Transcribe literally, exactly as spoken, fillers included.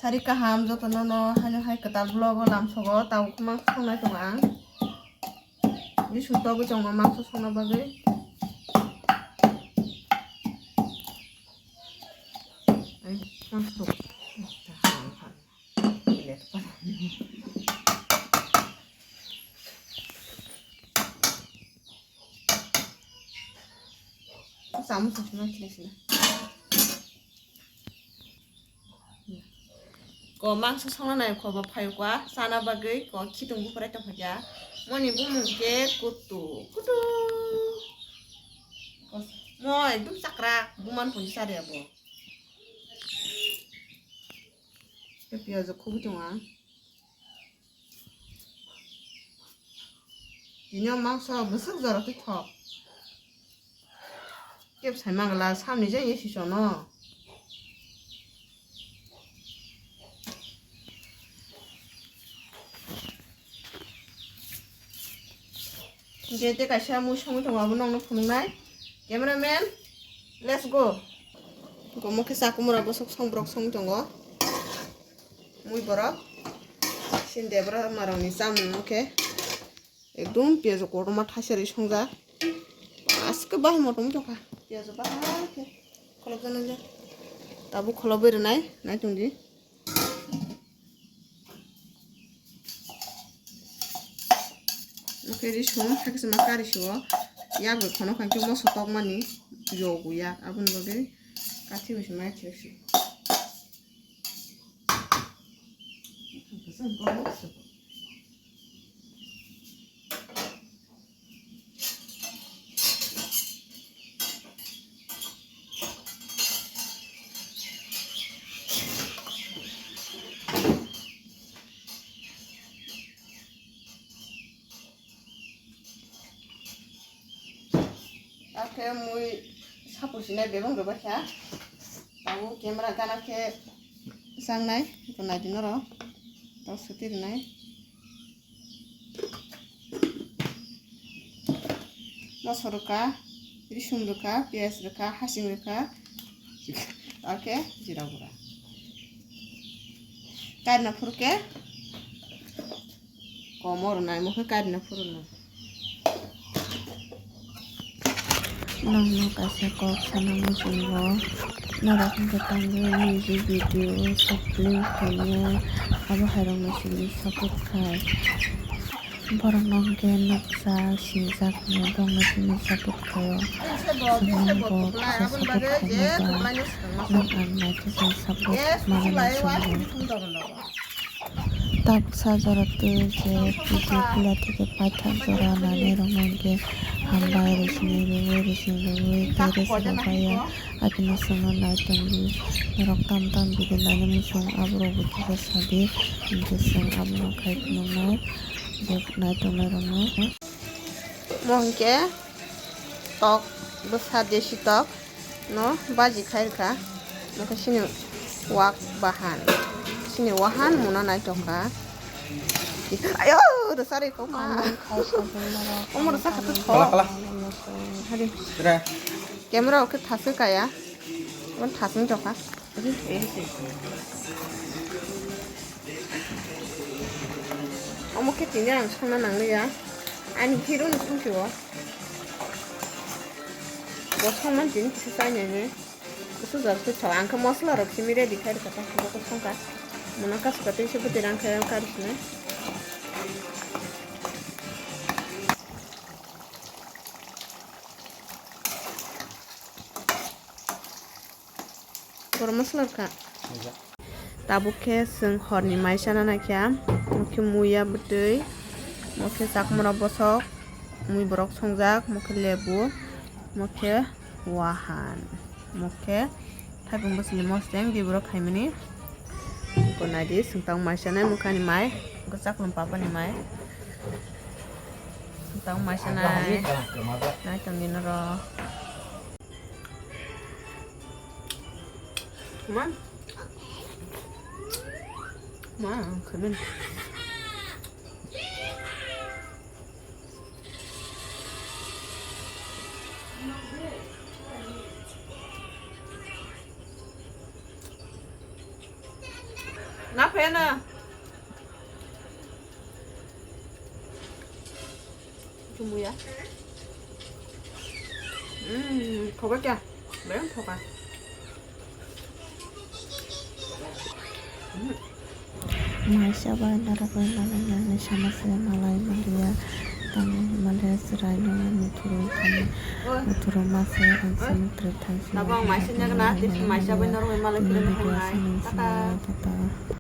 Sari kaham jotono no haino hai kwtal vlog o lamsogo, tabuk mangso songnai tongo ang. Bini sutogwi tongo mangso songna bagwi. Ai, mangso. Samung sasana khe sina. Ko mangso songna nai ko ba phaio kwa sana bagwi ko khitung buphrai tong kha. Moni bumung khe kutu kutu. Ko mo ekdum chakra buman puni sari abo. Tei piyaj khogwi tongo ang. Tini o mangso bwswk jora twi thok. Kebo sai mangla samni jai ye sisono. Hingke tei kaisa mui songwi tongo, abo nokno phunuknai. Cameraman, let's go. Omo khe chakumura bwswk song borok songwi tongo. Mui borok. Sini debra marokni chamung omo khe. Ekdum piyaj kotorma thaisari songjak. Aske bahai motom tongkha. Piyaj bahai khe kholopjaknai le. Tabuk kholobwi rwnai, nai tongdi. Oke, risum, hakhe ma kari suo. Yak bai khono khankhe moso tokmani yogo yak. Aboni bagwi kathi bai se mai khe se. Akhe mui sapu sinai bebak rwbaikha. Tabuk camera gana khe changnai, eko naidi norok. Tok swtwi rwnai. Moso rwkha, risum rwkha, piyaj rwkha, hasing rwkha, oke, jira gura. Karna phuru khe komo rwnai, mokhe karna phuru no. Nokno kaisa kok sana muchungo, norok hwnkhe tangwi music video short film khainai, abo hairokno simi support khai. Borokno hwnkhe nukjak, sinjakno, borokno simi support khaio. Chwngno bo khe support khaima ba, nwng ang naikhe se support manani chwngno. Tabuksa jora twi je video phila thike paithak jora nanairokno hwnkhe hambai rwsini rwui rwsini rwui tei rwsini rwbaio. Haikhe no chwngno nai tongdi norok tam tam video naina muchung aborok bo kisa sadi hinkhe chwng abono khai phunuknai je nai tongnairokno. Mo hinkhe tok bwsa desi tok. No baji khai rwkha. Omo khe chini wak bahan. Chini wahan muna naithok kha. Ayo, rwsa rwi kok kha. Omo rwsa kha tho. Kala, kala. Hari. Sira. Camera o khe thaswi kaya. Omo thaswi tokha. Omo khe tini ang songna nangliya. Ani hero ni songkhe o. Bo songmani tini kisa chainani. Kusu jor khe tho. Ang khe mosola rok simi ready khai rwkha ta. Bo khe songkha. Mona kasu ka tei se bwtwi rang khai rang kari sini. Goro mosola rwkha. Tabuk khe chwng horni mai chana naikha. Omo khe muya bwtwi, omo khe chakmura bosok, mui borok songjak, omo khe lebu, omo khe wahan, omo khe thaipung bwswkni mosdeng, tei borok khaimani. Naidi, chwng tang mai chanai, omo khe ani mai, omo khe chaklum papani mai. Chwng tang mai chanai, nai tongdi norok. Ma. Ma, khamen. Na pheno. Chumuya. Hmm, khobar kya? Bayang thoka. Maisa bai narok bai malai nani sama se malai maliya. Tamo himalaya chwrai no muthuru thani muthuru mase ang sini tre thang sini. Nabo ang maisa nyakna, tei maisa bai norok bai malai philai nai. Tata.